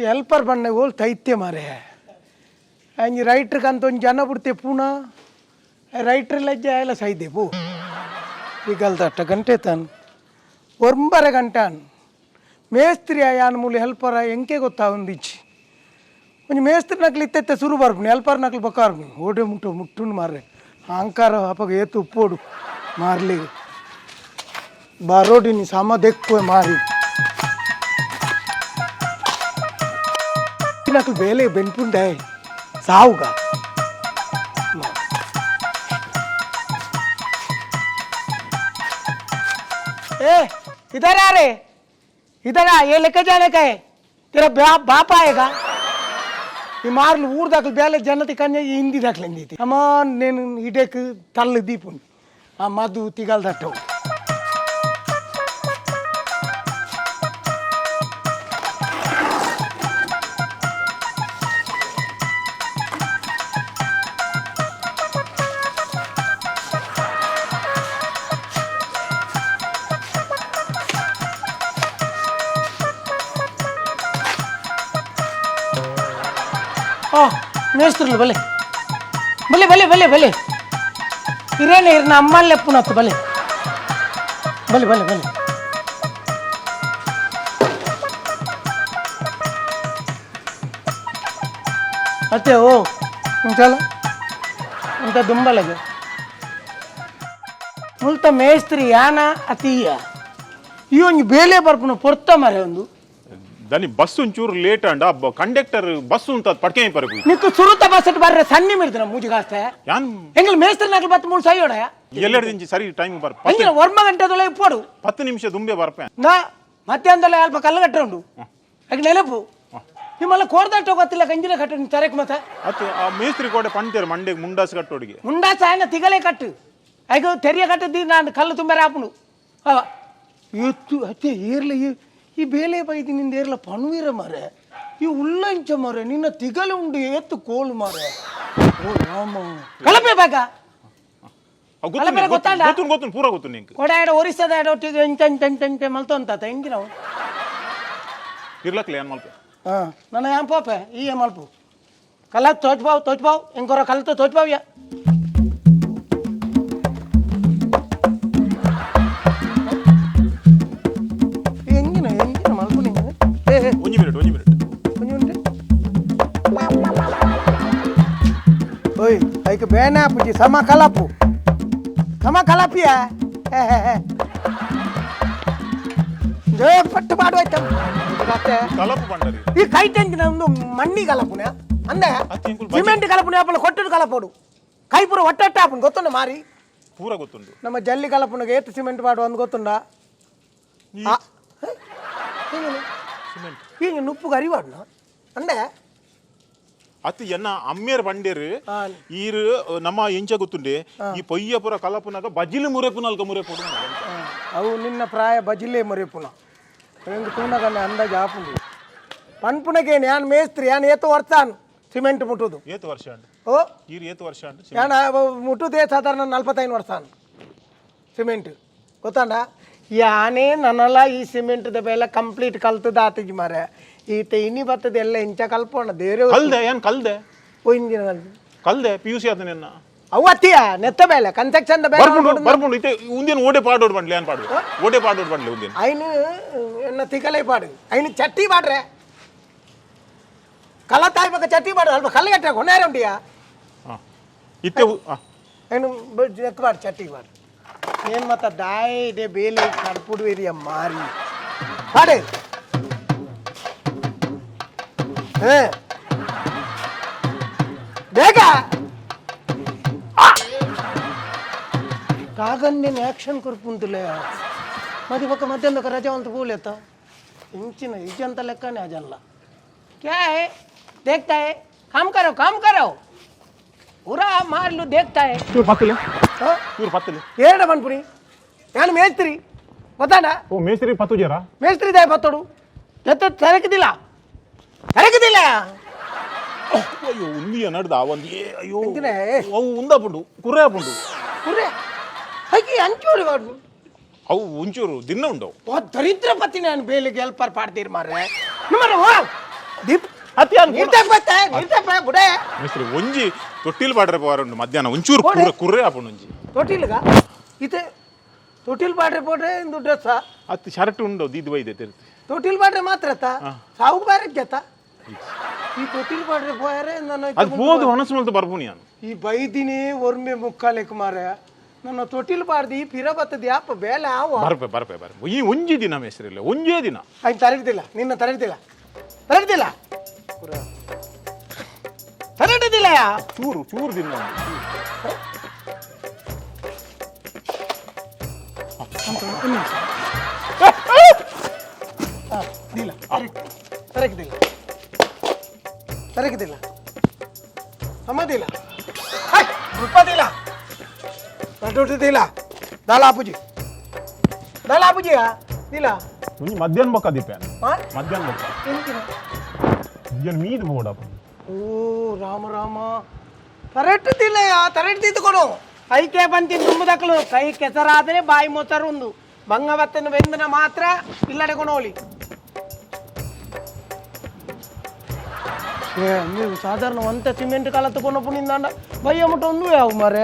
Helper ಬಣ್ಣ ಓಲ್ ತೈತ್ಯ ಮಾರೆ. ಅಂಜಿ ರೈಟ್ರ್ ಕಂತ ಒಂಜಿ ಜನ ಬಿಡ್ತೆ ಪೂನ ರೈಟ್ರ್ ಲಜ್ಜೆ ಆಯಲ ಸೈದೆ ಪೂ. ಈಗಲ್ದಟ್ಟ ಗಂಟೆ ತಾನು ಒಂಬರೆ ಗಂಟೆ ಅನ್ ಮೇಸ್ತ್ರಿ ಯಾನ್ ಮೂಲು ಹೆಲ್ಪರ್ ಎಂಕೆ ಗೊತ್ತಾವಂದಿಚ್ಚಿ. ಒಂಜಿ ಮೇಸ್ತ್ರಿ ನಕ್ಲು ಇತ್ತೆತ್ತೆ ಸುರು ಬರ್ಪುನಿ, ಹೆಲ್ಪರ್ ನಕ್ಲು ಬೊಕ್ಕ ಓಡೆ ಮುಟ್ಟು ಮುಟ್ಟುಂಡು ಮಾರ್ರೆ. ಅಹಂಕಾರ ಅಪಗ ಏತು ಉಪ್ಪೋಡು ಮಾರ್ಲಿ ಬಾರೋಡಿನಿ ಸಮ ದೆಕ್ಕುವೆ ಮಾರಿ. ನಕ್ಲು ಬೇಲೆ ಬೆನ್ಪುಂಡೆ ಸಾವುಗ. ए इधर आ रे, इधर आ. ये लेके जाने का है, तेरा बाप आएगा. ఈ మార్లు ఊరు దాకా బేల జనతి కన్య హిందీ దాకలేంది అమ్మా. నేను ఇటెక్ తల్లు దీపుని ఆ మధు తిగలు తట్టవు. మేస్త్రులు భలే భలే భలే భలే భలే. ఇరేనే ఇరు అమ్మాళ్ళు ఎప్పునత్తు. భలే భలే భలే భలే. అత్తే ఓ చాలా ఇంత దుంబలಗೆ ಮುಲ್ತ ಮೇಸ್ತ್ರಿ ಯಾನ ಅತೀಯ ಈ ಒಂಜಿ ಬೇಲೆ ಬರ್ಪುನ ಪೊರ್ತ ಮರೆ ಒಂದು. దాని బస్సు ಒಂಚೂರು ಲೇಟ್ ಅಂಡ ಕಂಡಕ್ಟರ್ ಬಸ್ ಉಂಟು ಪಡ್ಕೆ ಪರಕು. ನಿಕ್ಕು ಸುರುತ ಬಸ್ ಬರ್ರೆ ಸನ್ನಿ ಮಿರ್ದಿನ ಮೂಜಿ ಕಾಸ್ತೆ. ಯಾನ್ ಎಂಗಲ್ ಮೇಸ್ತ್ರಿ ನಕಲು ಬತ್ತು ಮೂರು ಸೈಯೋಡ. ಎಲ್ಲೆರಡು ದಿಂಚಿ ಸರಿ ಟೈಮ್ ಬರ್. ಎಂಗಿನ ಒರ್ಮ ಗಂಟೆದೊಳಗೆ ಪೋಡು. 10 ನಿಮಿಷ ದುಂಬೆ ಬರ್ಪೆ. ನಾ ಮಧ್ಯಾಹ್ನದಲ್ಲ ಅಲ್ಪ ಕಲ್ಲು ಕಟ್ಟ ಉಂಡು ಹಾಗೆ ನೆನಪು ನಿಮ್ಮಲ್ಲ ಕೋರ್ದಟ್ಟ ಗೊತ್ತಿಲ್ಲ ಕಂಜಿನ ಕಟ್ಟು ತರಕ್ ಮತ್ತೆ. ಅತ್ತು ಆ ಮೇಸ್ತ್ರಿ ಕೋಡೆ ಪಂತೇರು ಮಂಡೆಗೆ ಮುಂಡಾಸ್ ಕಟ್ಟೋಡಿಗೆ. ಮುಂಡಾಸ ఆయన ತಿಗಲೇ ಕಟ್ಟು ಐಗ ತೆರಿಯ ಕಟ್ಟದ್ದು ನಾನು ಕಲ್ಲು ತುಂಬಾರೆ ಆಪುಂಡು ಅವ ಎತ್ತು ಅತ್ತೆ ಏರ್ಲ. ಈ ಬೇಲೆ ಬೈದಿ ನಿಂದ ಏರ್ಲ ಪಣುವೀರ ಮಾರೆ. ಈ ಉಲ್ಲಂಚ ಮಾರೆ, ನಿನ್ನ ತಿಗಲೆ ಉಂಡು ಏತ್ತು ಕೋಲು ಮಾರೆ. ಓ ರಾಮ, ಕಲಪೆ ಬಾಗ. ಅಲ್ಲ ಗೊತ್ತಾಂಡ? ಗೊತ್ತು ಗೊತ್ತು, ಪೂರ ಗೊತ್ತು ನಿಂಗೆ. ಕೊಡ ಎಡ ಒರಿಸ್ಸಾದ ಎಡ ಒಟ್ಟಿಗೆ ಎಂಚ ಎಂಚ ಎಂಚ ಎಂಚ ಮಲ್ತೊಂತಾತ ಎಂಗಿನ ಅವು? ಇರ್ಲಕ್ಲೆ ಏನ್ ಮಲ್ಪೆ. ಹಾಂ, ನನ್ನ ಏನ್ ಪೋಪೆ ಈ ಏ ಮಲ್ಪು ಕಲ್ಲ ತೋಚ್ಬಾವ್ ತೋಚ್ಬಾವ್ ಎಂಕೊರ ಕಲ್ತು ತೋಚ್ಬಾವ್ ಯಾ. ಎಂಗಿನ ಎಂಗಿನ ಮಲ್ಪು ನಿಂಗೆ? ಏ ಏ, ಒಂಜಿ ಮಿನಿಟ್, ಒಂಜಿ ಮಿನಿಟ್. ಒಂಜಿ ಮಿನಿಟ್. ಓಯ್, ಐಕ್ ಬೇನೆ ಆಪುಜಿ. ಸಮ ಕಲಪು, ಸಮ ಕಲಪಿಯ. ಹೇ ಹೇ ಹೇ ಜೇ ಪಟ್ಟು ಪಾಡು ಆಯ್ತು ಮತ್ತೆ. ಕಲಪು ಬಂಡರಿ. ಈ ಕೈ ಟೆಂಕಿನ ಒಂದು ಮಣ್ಣಿ ಕಲಪುನ ಅಂದೆ. ಅತ್ತೆ ಇಂಕುಲು ಬಜಿ- ಸಿಮೆಂಟ್ ಕಲಪುನ ಅಪ್ಪಲ ಕೊಟ್ಟುಡು ಕಲಪೋಡು ಕೈ ಪೂರ ಒಟ್ಟೊಟ್ಟ ಆಪುಂಡು ಗೊತ್ತುಂಡ ಮಾರಿ. ಪೂರ ಗೊತ್ತುಂಡು. ನಮ್ಮ ಜಲ್ಲಿ ಕಲಪುನಗೆ ಏತು ಸಿಮೆಂಟ್ ಪಾಡು ಅಂದ್ ಗೊತ್ತುಂಡ? ಆ, ಹ? ಹಿಂಗೇನು? ಸಿಮೆಂಟ್. ಹಿಂಗೆ ನುಪ್ಪು ಕರಿವಾಡ್ನ ಅಂದೆ. ಅತ್ತು ಎನ್ನ ಅಮ್ಮೇರ್ ಬಂಡೇರು. ಆ. ಈರು ನಮ್ಮ ಎಂಚ ಗೊತ್ತುಂಡೆ, ಈ ಪೊಯ್ಯ ಪೂರ ಕಲಪುನಾಗ ಬಜಿಲು ಮುರೆಪುನಲ್ಕ ಮುರೆಪುಡು. ಅವು ನಿನ್ನ ಪ್ರಾಯ ಬಜಿಲೇ ಮರಿಪುನ ಹೆಂಗೆ ತೂನಗನೆ ಅಂದಾಜು ಆಪುಂಡು ಪನ್ಪುನಗೇನು. ಯಾನ್ ಮೇಸ್ತ್ರಿ, ಯಾನ್ ಏತು ವರ್ಷಾನ್ ಸಿಮೆಂಟ್ ಮುಟ್ಟುದು. ಏತು ವರ್ಷ ಅಂಡ್? ಓ. ಈರು ಏತು ವರ್ಷ ಅಂಡ್? ಯಾನ್ ಮುಟ್ಟುದೇ ಸಾಧಾರಣ 45 ವರ್ಷಾನ್ ಸಿಮೆಂಟ್ ಗೊತ್ತಾಂಡ. ಯಾನೇ ನನ್ನಲ್ಲ ಈ ಸಿಮೆಂಟ್ದ ಬೇಲೆ ಕಂಪ್ಲೀಟ್ ಕಲ್ತದ ಆತಿಜಿ ಮಾರೆ. ಈತ ಇನಿ ಬತ್ತದ ಎಲ್ಲ ಇಂಚ ಕಲ್ಪೋಣ ದೇರೆ. ಕಲ್ದೆ, ಏನ್ ಕಲ್ದೆ. ಇಂಜಿನ ಕಲ್ತು. ಕಲ್ದೆ, ಪಿಯುಸಿ ಆತ ನಿನ್ನ. ಅವು ಅತ್ತಿಯ ನೆತ್ತ ಬೇಲೆ ಕನ್ಸ್ಟ್ರಕ್ಷನ್ ಬೇಲೆ. ಬರ್ಪುಂಡು ಬರ್ಪುಂಡು. ಇತ್ತೆ ಉಂದಿನ ಓಡೆ ಪಾಡೋಡು ಬಂಡ್ಲೆ, ಏನ್ ಪಾಡು ಓಡೆ ಪಾಡೋಡು ಬಂಡ್ಲೆ ಉಂದಿನ. ಐನು ಎನ್ನ ತಿಕಲೇ ಪಾಡು, ಐನು ಚಟ್ಟಿ ಪಾಡ್ರೆ ಕಲ್ಲ ತಾಯಿ ಪಕ್ಕ ಚಟ್ಟಿ ಪಾಡು ಅಲ್ಪ ಕಲ್ಲು ಕಟ್ಟ ಕೊನೇರ ಉಂಟಿಯಾ. ಹಾ ಇತ್ತೆ ಆ. ಐನು ಎಕ್ ಪಾಡು ಚಟ್ಟಿ ಪಾಡು. ಏನು ಮತ್ತ ದಾಯ ಇದೆ ಬೇಲೆ ಕಡ್ಪುಡುವಿರಿಯ ಮಾರಿ ಪಾಡು. ಹೇ ಬೇಗ ಕಾಗನ್ನೇನು ಆ್ಯಕ್ಷನ್ ಕೊರ್ಪುಂತುಲೆ. ಮದಿ ಪಕ್ಕ ಮಧ್ಯಾಹ್ನಕ್ಕೆ ರಜೆ ಅಂತ ಪೂಲೆತ್ತ ಇಂಚಿನ ಇಜ್ಜಂತ ಲೆಕ್ಕನೇ ಅಜಲ್ಲ. क्या है देखता है, काम करो काम करो, पूरा मार लो देखता है. ಚೂರು ಪತ್ತಲೆ. ಹ? ಚೂರು ಪತ್ತಲೆ. ಏಡ ಮನ್ಪುರಿ, ನಾನು ಮೇಸ್ತ್ರಿ ಗೊತ್ತಾಂಡ. ಓ ಮೇಸ್ತ್ರಿ ಪತ್ತು ಜರ. ಮೇಸ್ತ್ರಿ ದಾಯ ಬತ್ತೋಡು ಜೊತೆ ತರಕದಿಲ್ಲ ತರಕದಿಲ್ಲ. ಅಯ್ಯೋ, ಉಂದಿಯ ನಡ್ದ ಒಂದು ಏ ಅಯ್ಯೋ. ಎಂತಿನ? ಅವು ಉಂದಾಪುಂಡು ಕುರ್ರೆ ಆಪುಂಡು. ಕುರ್ರೆ ಹಾಕಿ ಅಂಚೂರಿ ವಾಡು. ಅವು ಒಂಚೂರು ದಿನ ಉಂಡವು. ಓ ದರಿದ್ರ ಪತಿ, ನಾನು ಬೇಲಿಗೆ ಹೆಲ್ಪರ್ ಪಾಡ್ತೀರಿ ಮಾರ್ರೆ ನಿಮ್ಮರ. ಓ ದೀಪ್ ಅತಿ ಅನ್ ನೀರ್ ತೆಪ್ಪತ್ತೆ ನೀರ್ ತೆಪ್ಪ ಬುಡೆ. ಮಿಸ್ತ್ರಿ ಒಂಜಿ ತೊಟ್ಟಿಲ್ ಪಾಡ್ರೆ ಪೋರುಂಡು ಮಧ್ಯಾಹ್ನ ಒಂಚೂರು ಹೋಡೆ. ಕುರ್ರೆ ಕುರ್ರೆ ಆಪುಂಡು ಒಂಜಿ. ತೊಟ್ಟಿಲ್ಗ ಇತ್ತೆ ತೊಟ್ಟಿಲ್ ಪಾಡ್ರೆ ಪೋಡ್ರೆ ಇಂದು ಡ್ರೆಸ್. ಅತ್ತು ಶರ್ಟ್ ಉಂಡು ದೀದ್ ಬೈದೆ ತಿರ್ತಿ. ತೊಟ್ಟಿಲ್ ಪಾಡ್ರೆ ಮಾತ್ರ ಅತ್ತ ಸಾವು ಬಾರೆ ಜತ ಈ ತೊಟ್ಟಿಲ್ ಪಾಡ್ರೆ ಪೋಯರೆ ನನ್ನ. ಅದು ಪೋದು ಒಣಸು ಮಲ್ತು ಬರ್ಪುನಿ ಯಾನು. ಈ ಬೈದಿನೇ ಒರ್ಮೆ ಮುಕ್ಕಾಲೆಕ್ ಮಾರ ನನ್ನ ತೊಟ್ಟಿಲ್ ಪಾಡ್ದಿ ಪಿರ ಬತ್ತದ ಯಾಪ ಬೇಲೆ ಆವ. ಬರ್ಪೆ ಬರ್ಪೆ ಬರ್ಪೆ, ಈ ಒಂಜಿ ದಿನ ಮೇಸ್ತ್ರಿ, ಇಲ್ಲ ಒಂಜೇ ದಿನ. ಆಯ್ತು, ತರಡ್ದಿಲ್ಲ ನಿನ್ನ, ತರಡ್ದಿಲ್ಲ ತರಡ್ದಿಲ್ಲ ತರಡ್ದಿಲ್ಲ. ಚೂರು ಚೂರು ದಿನ ಉಂಟು. ದಿಲ್ಲ ತರಕಿದಿಲ್ಲ ತರಕಿದಿಲ್ಲ ಸಮದಿಲ್ಲ ರುಪ್ಪದಿಲ್ಲ ನಡುದಿಲ್ಲ ದಾಲ ಆಪುಜಿ ದಾಲ ಆಪುಜಿಯಾ ದಿಲ್ಲ. ಒಂಜಿ ಮಧ್ಯಾಹ್ನ ಬೊಕ್ಕ ದೀಪ. ಹಾ. ಮಧ್ಯಾಹ್ನ ಬೊಕ್ಕ. ಎಂತಿನ? ಮಧ್ಯಾಹ್ನ ಮೀದು ಬೋಡಪ್ಪ. ಓ ರಾಮ ರಾಮ, ತರಟ್ಟಿದ್ದಿಲ್ಲ ತರಟ್ಟಿದ್ದುಕೊಡು ಐಕೆ ಬಂತಿ ತುಂಬುದಕ್ಕಲು ಕೈ ಕೆಸರಾದರೆ ಬಾಯಿ ಮೊಸರು ಒಂದು ಬಂಗವತ್ತನ್ನು ಬೆಂದನ ಮಾತ್ರ ಇಲ್ಲಡೆ ಕೊಣೋಲಿ. ಏ ನೀವು ಸಾಧಾರಣ ಒಂತ ಸಿಮೆಂಟ್ ಕಾಲ ತಗೊಂಡಪ್ಪ ನಿಂದಾಂಡ ಬಯ್ಯ ಮುಟ್ಟ ಒಂದು ಯಾವ ಮಾರೆ.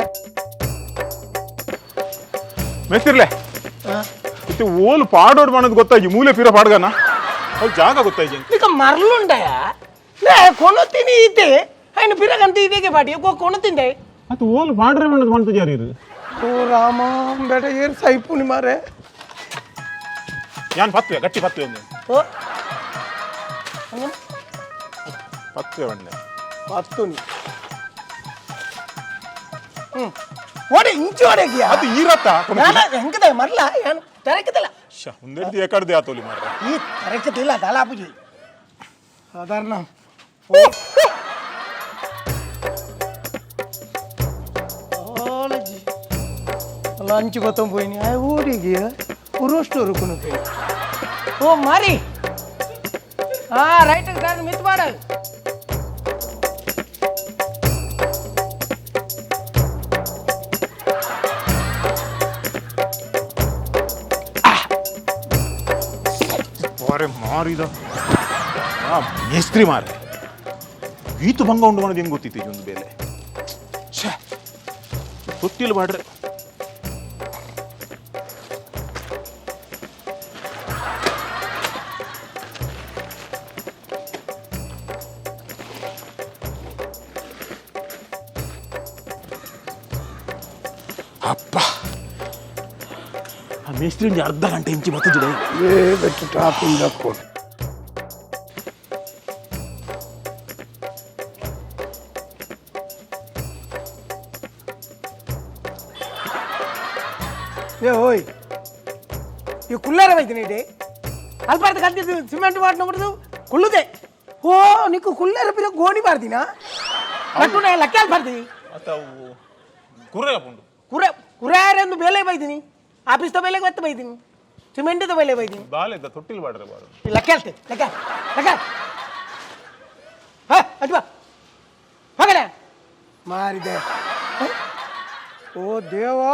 ಮೇಸ್ತಿರ್ಲೆ, ಇತ್ತೆ ಓಲು ಪಾಡೋಡ್ ಮಾಡೋದು ಗೊತ್ತಾಗಿ ಮೂಲೆ ಪಿರ ಪಾಡ್ಗನ ಅವ್ರು ಜಾಗ ಗೊತ್ತಾಗಿ. ಇక ಮರಳುಂಡಯ ಲೇ ಕೊಣತೀನಿ ಇದ್ದೆ ఆయన పిరగంత ఇదేಗೆ పాటి కొనుతింದೆ. ಅದು ಓಲು ಪಾಡ್ರೆ ಮಾಡೋದು ಮಾಡ್ತು ಜಾರಿ ಇದು. ಓ ರಾಮ ಬೇಟ ಏರ್ ಸೈಪುನಿ ಮಾರೆ. ಯಾನ್ ಪತ್ತುವೆ ಗಟ್ಟಿ ಪತ್ತುವೆ ಒಂದು. ಓ ಹಂಗನ? ಪತ್ತುವೆ ಒಂಡೆ. ಪತ್ತುನಿ ಹ್ಮ್ ಓಡೆ ಇಂಚು ಓಡೆಗಿಯಾ. ಅದು ಈರತ್ತ. ಹೆಂಗದ ಮರ್ಲ ಏನು ತರಕದಿಲ್ಲ. ಒಂದೆಡ್ದು ಏಕಡ್ದೆ ಆತೋಲಿ ಮಾರ್ರೆ. ಈ ತರಕದಿಲ್ಲ ದಲಾಪುಜಿ ಸಾಧಾರಣ. ಲಂಚ್ ಗೊತ್ತ పోయిನಿ ಆ ಊರಿಗೆ ಉರೋಷ್ಟು ರುಕುನು. ಓ ಮಾರಿ ಹಾ ರೈಟ್ ಸರ್ ಮಿತ್ ಮಾಡ. ಮಾರೆ ಮಾರಿದ ಆ ಮೇಸ್ತ್ರಿ ಮಾರೆ, ಈತು ಭಂಗ ಉಂಡು ಮಾಡೋದು ಹೆಂಗ್ ಗೊತ್ತಿತ್ತು ಒಂದು ಬೇಲೆ. ಛೇ, ತೊಟ್ಟಿಲ್ ಬಾಡ್ರೆ. ಅಪ್ಪ, ಆ ಮೇಸ್ತ್ರಿ ಒಂದು ಅರ್ಧ ಗಂಟೆ ಇಂಚಿ ಮತ್ತೆ ಜಿಡ. ಏ ಬೆಟ್ಟು ಟಾಪಿಂಗ್ ಹಾಕೋ. ಏ ಓಯ್, ಈ ಕುಲ್ಲಾರ ಬೈತೀನಿ ಇದೆ ಅಲ್ಪಾರ್ದು ಕಲ್ತಿದ್ದು ಸಿಮೆಂಟ್ ಮಾಡಿ ನೋಡ್ದು ಕುಳ್ಳುದೆ. ಓ ನಿಕ್ಕು ಕುಲ್ಲಾರ ಪಿರ ಗೋಣಿ ಬಾರ್ದಿನ ಕಟ್ಟುನ ಲಕ್ಕ ಅಲ್ಪಾರ್ದಿ. ಮತ್ತು ಅವು ಕುರ್ರೆ ಉಂಡು. ಕುರೆ ಕುರಾರೆಂದು ಬೇಲೆ ಬೈದಿನಿ, ಆಫೀಸ್ದ ಬೇಲೆಗೆ ಒತ್ತು ಬೈದಿನಿ, ಸಿಮೆಂಟ್ದ ಬೇಲೆ ಬೈದಿನಿ. ಬಾಲೆದ ತೊಟ್ಟಿಲ್ ಬಾಡ್ರೆ ಬಾರು. ಲಕ್ಕ ಹೇಳ್ತೆ ಲಕ್ಕ ಲಕ್ಕ ಹಾ ಅಜ್ವಾ ಹೋಗಲೆ ಮಾರಿದೆ. ಹ? ಓ ದೇವಾ,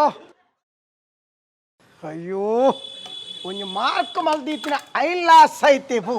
ಅಯ್ಯೋ, ಒಂಜಿ ಮಾರ್ಕ್ ಮಲ್ದೀತಿನ ಐಲಾ ಸೈತೆ ಪೂ.